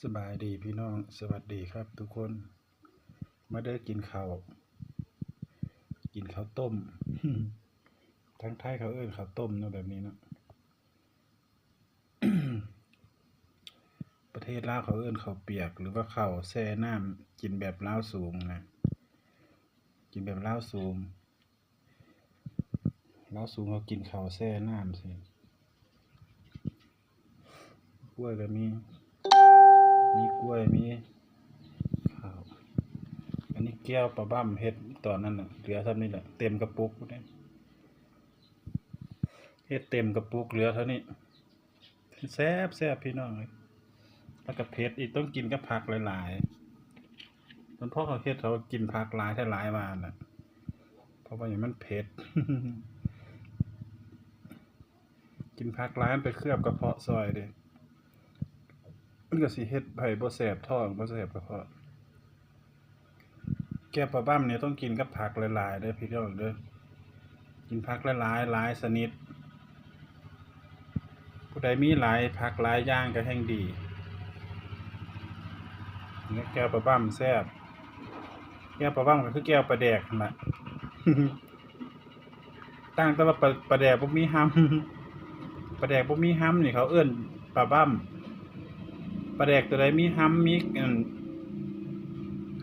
ສະບາຍດີພີ່ນ້ອງ ສະຫວັດດີຄັບທຸກຄົນ ມາເດີກິນເຂົ້າ ກິນເຂົ້າຕົ້ມ ທາງໄທເຂົາເອີ້ນເຂົ້າຕົ້ມເນາະ ແບບນີ້ເນາະ ປະເທດລາວເຂົາເອີ້ນເຂົ້າປຽກ ຫຼືວ່າເຂົ້າແຊ່ນ້ຳ ກິນແບບລາວສູງນະ ກິນແບບລາວສູງ. ລາວສູງເຂົາກິນເຂົ້າແຊ່ນ້ຳຊີ້ ກ້ວຍກໍມີ ມີກ້ວຍ ມີເຂົ້າ ອັນນີ້ແຈ່ວປາບ້ຳ ເຮັດຕອນນັ້ນນະ ເຫຼືອສ່ຳນີ້ແຫຼະ ເຕັມກະປຸກພຸ້ນເດ້ ເຮັດເຕັມກະປຸກ ເຫຼືອເທົ່ານີ້. ແຊບໆ ພີ່ນ້ອງເອີຍ ແລ້ວກໍເຜັດອີກ ຕ້ອງກິນກັບຜັກຫຼາຍໆ ເພິ່ນພໍເຂົາເຮັດ ເຂົາກິນຜັກຫຼາຍແທ້ຫຼາຍວ່ານະ ເພາະວ່າຫຍັງ ມັນເຜັດ ກິນຜັກຫຼາຍ ມັນໄປເຄືອບກະເພາະຊ່ອຍເດ້ ມັນກໍຊິເຮັດໃຫ້ບໍ່ແສບທ້ອງ ບໍ່ແສບກະເພາະ. ແຈ່ວປາບ້ຳນີ້ຕ້ອງກິນກັບຜັກຫຼາຍໆເດີພີ່ນ້ອງເດີ ກິນຜັກຫຼາຍໆ ຫຼາຍຊະນິດ ຜູ້ໃດມີຫຼາຍຜັກຫຼາຍຢ່າງກໍແຮ່ງດີ ແຈ່ວປາບ້ຳແຊບ ແຈ່ວປາບ້ຳກໍຄືແຈ່ວປາແດກຫັ້ນລະ. ຕ່າງແຕ່ວ່າປາ ປາແດກບໍ່ມີຮຳ ປາແດກບໍ່ມີຮຳນີ້ເຂົາເອີ້ນປາບ້ຳ ປາແດກຕົວໃດມີຮຳ ມີອັນ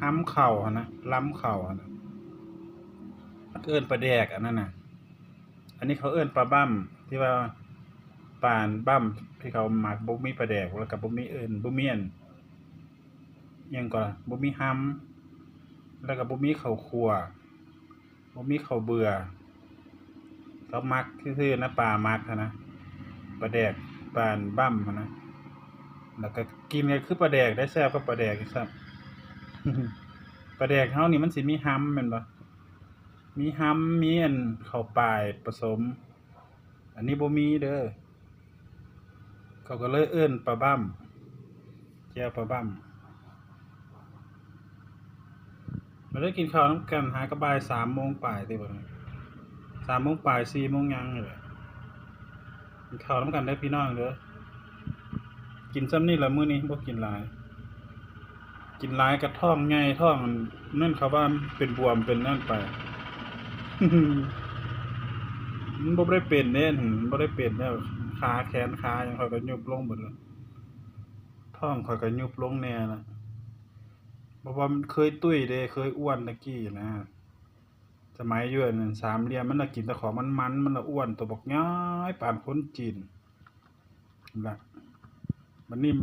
ຮຳເຂົ້າຫັ້ນນະ ລຳເຂົ້າຫັ້ນນະ ເອີ້ນປາແດກອັນນັ້ນນະ ອັນນີ້ເຂົາເອີ້ນປາບ້ຳ ທີ່ວ່າປານບ້ຳທີ່ເຂົາໝັກ ບໍ່ມີປາແດກ ແລ້ວກໍບໍ່ມີເອີ້ນ ບໍ່ມີອັນ ຫຍັງກໍ ບໍ່ມີຮຳ ແລ້ວກໍບໍ່ມີເຂົ້າຂົ້ວ ບໍ່ມີເຂົ້າເບືອ ເຂົາໝັກຊື່ໆນະ ປາໝັກຫັ້ນນະ ປາແດກ ປາບ້ຳຫັ້ນນະ ແລ້ວກໍກິນກໍຄືປາແດກໄດ໋ ແຊບກວ່າປາແດກອີກຊ້ຳ ປາແດກເຮົານີ້ມັນຊິມີຮຳແມ່ນບໍ່ ມີຮຳ ມີອັນເຂົ້າປາຍປະສົມ ອັນນີ້ບໍ່ມີເດີ ເຂົາກໍເລີຍເອີ້ນປາບ້ຳ ແຈ່ວປາບ້ຳ ມາເດີກິນເຂົ້ານຳກັນ ຫາກະບ່າຍສາມໂມງປາຍຕິ ບັດນີ້ ສາມໂມງປາຍ ສີ່ໂມງຫຍັງນີ້ແຫຼະ ກິນເຂົ້ານຳກັນເດີພີ່ນ້ອງເດີ ກິນສ່ຳນີ້ລະມື້ນີ້ ບໍ່ກິນຫຼາຍ. ກິນຫຼາຍກະທ້ອງໃຫຍ່ ທ້ອງນັ້ນ ເຂົາວ່າເປັນບວມເປັນນັ້ນໄປ ມັນບໍ່ໄດ້ເປັນເດ້ ມັນບໍ່ໄດ້ເປັນແລ້ວ ຂາແຂນຂາຫຍັງຂ້ອຍກໍຍຸບລົງເບິດແລ້ວ ທ້ອງຂ້ອຍກໍຍຸບລົງແດ່ລະ ເພາະວ່າມັນເຄີຍຕຸ້ຍເດ້ ເຄີຍອ້ວນແຕ່ກີ້ນະ ສະໄໝຢູ່ອັນສາມຫຼ່ຽມ ມັນລະກິນແຕ່ຂອງມັນໆ ມັນລະອ້ວນ ໂຕບັກໃຫຍ່ປານຄົນຈີນ ລະ ບັດນີ້